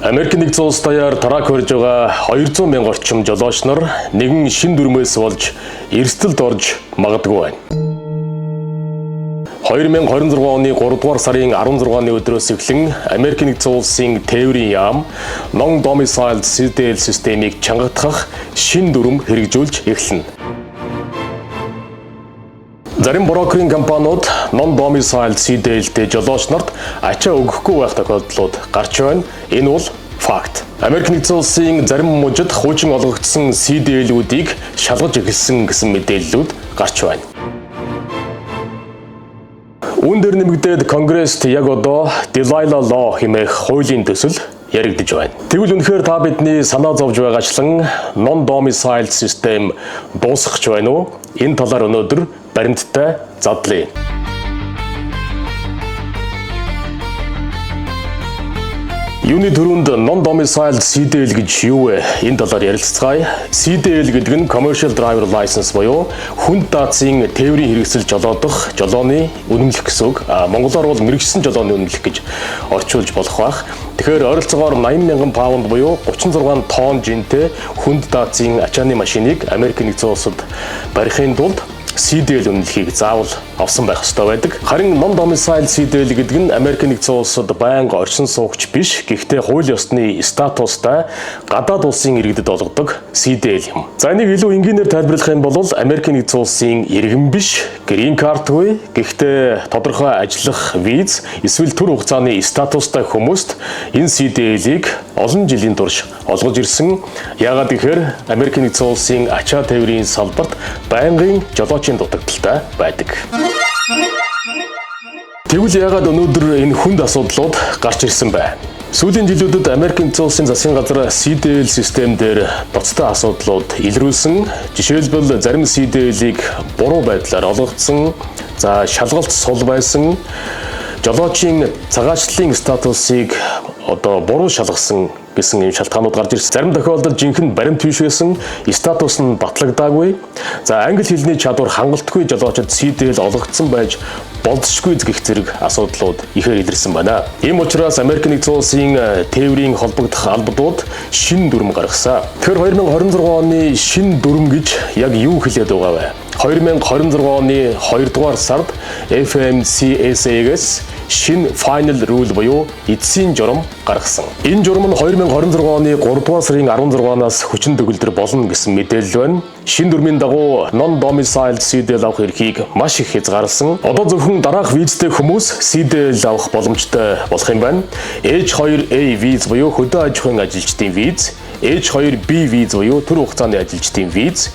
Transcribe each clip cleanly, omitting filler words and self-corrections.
Америк нэгдсэн улс даяар truck барьж байгаа 200 мянга орчим жолооч нар нэгэн шинэ дүрмээс болж эрсдэлд орж магадгүй байна. 2026 оны 3 дугаар сарын 16-ны өдрөөс эхлэн Америк нэгдсэн улсын тээврийн яам Non-Domiciled CDL системийг чангатгах шинэ дүрэм хэрэгжүүлж эхэлнэ. Зарим брокерийн компаниуд Non-Domiciled CDL-тэй жолооч нарт ачаа өгөхгүй байх тохиолдлууд гарч байна. Энэ бол факт. Америк нэгдсэн улсын зарим мужид хуучин олгогдсон CDL-үүдийг шалгаж эхэлсэн гэсэн мэдээллүүд гарч байна. Үүн дээр нэмэгдээд Конгресст яг одоо Delilah Law хэмээх хуулийн төсөл яригдж байна. Тэгвэл үнэхээр та бидний санаа зовж байгаачлан non-domiciled систем дуусах гэж байна уу? Энэ талаар өнөөдөр баримттай задлая. Юуны түрүүнд non-domiciled CDL гэж юу вэ? Энэ талаар ярилцгаая. CDL гэдэг нь Commercial Driver License буюу хүнд даацын тээврийн хэрэгсэл жолоодох жолооны үнэмлэх гэсэн үг. Монголоор бол мэргэшсэн жолооны үнэмлэх гэж орчуулж болох байх. Тэгэхээр ойролцоогоор 80 мянган паунд буюу 36 тонн жинтэй хүнд даацын ачааны машиныг Америк нэгдсэн улсад барихын тулд CDL үнэмлэхийг заавал авсан байх ёстой байдаг. Харин non-domicile CDL гэдэг нь Америк нэгдсэн улсад байнга оршин суугч биш, гэхдээ хууль ёсны статустай гадаад улсын иргэдэд олгодог CDL юм. За, энийг илүү энгийнээр тайлбарлах юм бол Америк нэгдсэн улсын иргэн биш, green card-гүй, гэхдээ тодорхой ажиллах виз эсвэл түр хугацааны статустай хүмүүст энэ CDL-ийг олон жилийн турш олгож ирсэн. Яагаад гэхээр Америк нэгдсэн улсын ачаа тээврийн салбарт байнгын жолоочийн дутагдалтай байдаг. Тэгвэл яагаад өнөөдөр энэ хүнд асуудлууд гарч ирсэн бэ? Сүүлийн жилүүдэд Америк нэгдсэн улсын засгийн газар CDL систем дээр ноцтой асуудлууд илрүүлсэн. Жишээлбэл, зарим CDL-ийг буруу байдлаар олгогдсон, за шалгалт сул байсан, жолоочийн цагаачлалын статусыг одоо буруу шалгасан гэсэн ийм шалтгаанууд гарч ирсэн. Зарим тохиолдолд жинхэнэ баримт биш байсан, статус нь батлагдаагүй. За, англи хэлний чадвар хангалтгүй жолоочид CDL олгогдсон байж болзошгүй гэх зэрэг асуудлууд ихээр илэрсэн байна. Ийм учраас Америк нэгдсэн улсын тээврийн холбогдох албадууд шинэ дүрэм гаргасан. Тэгэхээр 2026 оны шинэ дүрэм гэж яг юу хэлээд байгаа вэ? 2026 оны 2 дугаар сард FMCSA-гээс шинэ final rule буюу эцсийн журам гаргасан. Энэ журам нь 2026 оны 3 дугаар сарын 16-наас хүчин төгөлдөр болно гэсэн мэдээлэл байна. Шинэ дүрмийн дагуу non-domiciled CDL авах эрхийг маш их хязгаарласан. Одоо зөвхөн дараах визтэй хүмүүс CDL авах боломжтой болох юм байна. H2A виз буюу хөдөө аж ахуйн ажилчдын виз, H2B виз буюу түр хугацааны ажилчдын виз,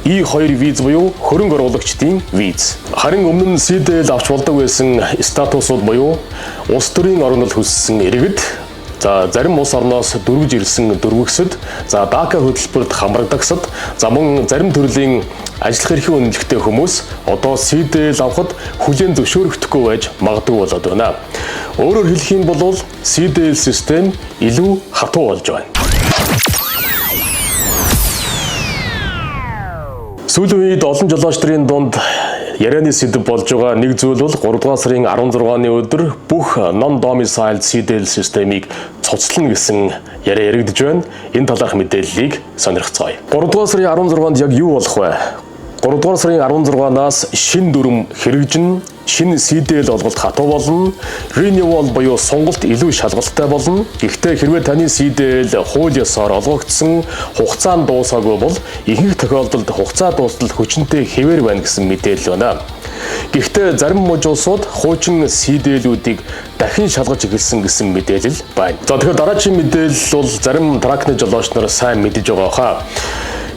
E2 виз буюу хөрөнгө оруулагчдын виз. Харин өмнө нь CDL авч болдог байсан статусууд буюу улс төрийн оргонол хүссэн иргэд, за зарим улс орноос дөрвөж ирсэн дөрвөгсөд, за DACA хөтөлбөрт хамрагдагсад, за мөн зарим төрлийн ажиллах эрхийн үнэмлэхтэй хүмүүс одоо CDL авахад хүлээн зөвшөөрөгдөхгүй байж магадгүй болоод байна. Өөрөөр хэлэх юм бол CDL систем илүү хатуу болж байна. Сүүлийн үед олон жолооч нарын дунд ярианы сэдэв болж байгаа нэг зүйл бол 3 дугаар сарын 16-ны өдөр бүх non-domiciled CDL системийг цуцлана гэсэн яриа яригдж байна. Энэ талаарх мэдээллийг сонирхцгоё. 3 дугаар сарын 16-нд яг юу болох вэ? 3 дугаар сарын 16-наас шинэ дүрэм хэрэгжинэ, шинэ CDL олголт хатуу болно. Renewal буюу сонголт илүү шалгалттай болно. Гэхдээ хэрвээ таны CDL хууль ёсоор олгогдсон хугацаанд дуусаагүй бол ихэнх тохиолдолд хугацаа дуустал хүчинтэй хэвээр байна гэсэн мэдээлэл байна. Гэхдээ зарим муж улсууд хуучин CDL-үүдийг дахин шалгаж эхэлсэн гэсэн мэдээлэл байна. За, тэгэхээр дараагийн мэдээлэл бол зарим truck ны жолооч нар сайн мэдэж байгаа хаа.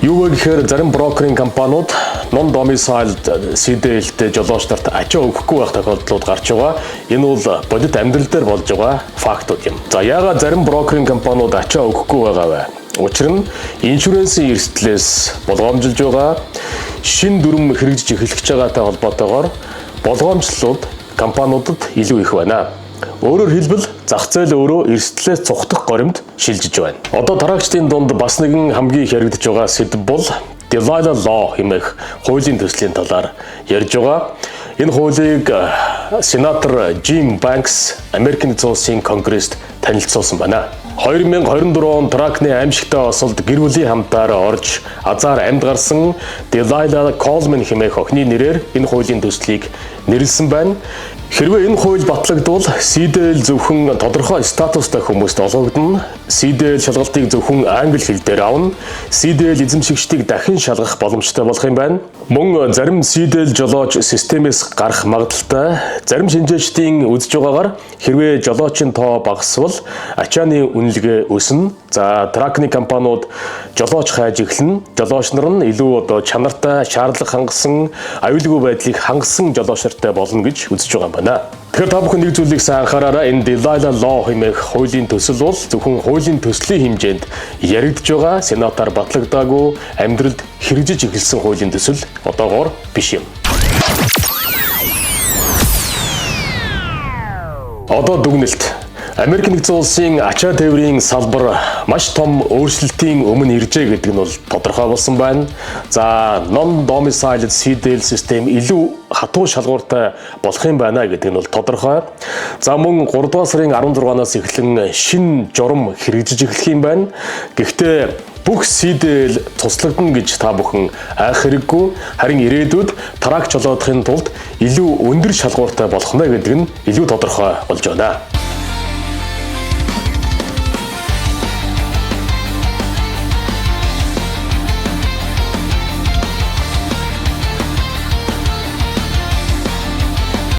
Юу вэ гэхээр зарим брокерийн компаниуд non-domiciled CDL-тэй жолооч нарт ачаа өгөхгүй байх тохиолдлууд гарч байгаа. Энэ бол бодит амьдрал дээр болж байгаа фактууд юм. За, яагаад зарим брокерийн компаниуд ачаа өгөхгүй байгаа вэ? Учир нь insurance ийн эрсдлээс болгоомжилж байгаа. Шинэ дүрэм хэрэгжиж эхэлж байгаатай холбоотойгоор болгоомжлолууд компаниудад илүү их байна. Өөрөөр хэлбэл, зах зээл өөрөө эрсдлээс цухтах горимд шилжиж байна. Одоо truck чдын дунд бас нэгэн хамгийн их яригдж байгаа сэдэв бол Delilah Law хэмээх хуулийн төслийн талаар ярьж байгаа. Энэ хуулийг сенатор Jim Banks Америк нэгдсэн улсын Конгресст танилцуулсан байна. 2024 он truck ны аимшигтай осолд гэр бүлийн хамтаар орж азаар амьд гарсан Delilah Coleman хэмээх охины нэрээр энэ хуулийн төслийг нэрлэсэн байна. Хэрвээ энэ хууль батлагдвал CDL зөвхөн тодорхой статустай хүмүүст олгогдоно. CDL шалгалтыг зөвхөн англи хэл дээр авна. CDL эзэмшигчдийг дахин шалгах боломжтой болох юм байна. Мөн зарим CDL жолооч системээс гарах магадлалтай. Зарим шинжээчдийн үзэж байгаагаар, хэрвээ жолоочийн тоо багасвал ачааны үнэлгээ өснө. За, truck ны компаниуд жолооч хайж эхэлнэ. Жолооч нар нь илүү одоо чанартай, шаардлага хангасан, аюулгүй байдлыг хангасан жолооч нартай болно гэж үзэж байгаа юм байна. Тэгэхээр та бүхэн нэг зүйлийг сайн анхаараарай. Энэ Delilah Law хэмээх хуулийн төсөл бол зөвхөн хуулийн төслийн хэмжээнд яригдж байгаа, сенатаар батлагдаагүй, амьдралд хэрэгжиж эхэлсэн хуулийн төсөл одоогоор биш юм. Одоо дүгнэлт. Америк Нэгдсэн Улсын ачаа тээврийн салбар маш том өөрчлөлтийн өмнө иржээ гэдэг нь бол тодорхой болсон байна. За, non domiciled CDL систем илүү хатуу шалгууртай болох юм байна гэдэг нь бол тодорхой. За, мөн 3 дугаар сарын 16-наас эхлэн шинэ журам хэрэгжиж эхлэх юм байна. Гэхдээ бүх CDL цуцлагдана гэж та бүхэн айх хэрэггүй. Харин ирээдүйд truck жолоодохын тулд илүү өндөр шалгууртай болох нэ гэдэг нь илүү тодорхой болж байна.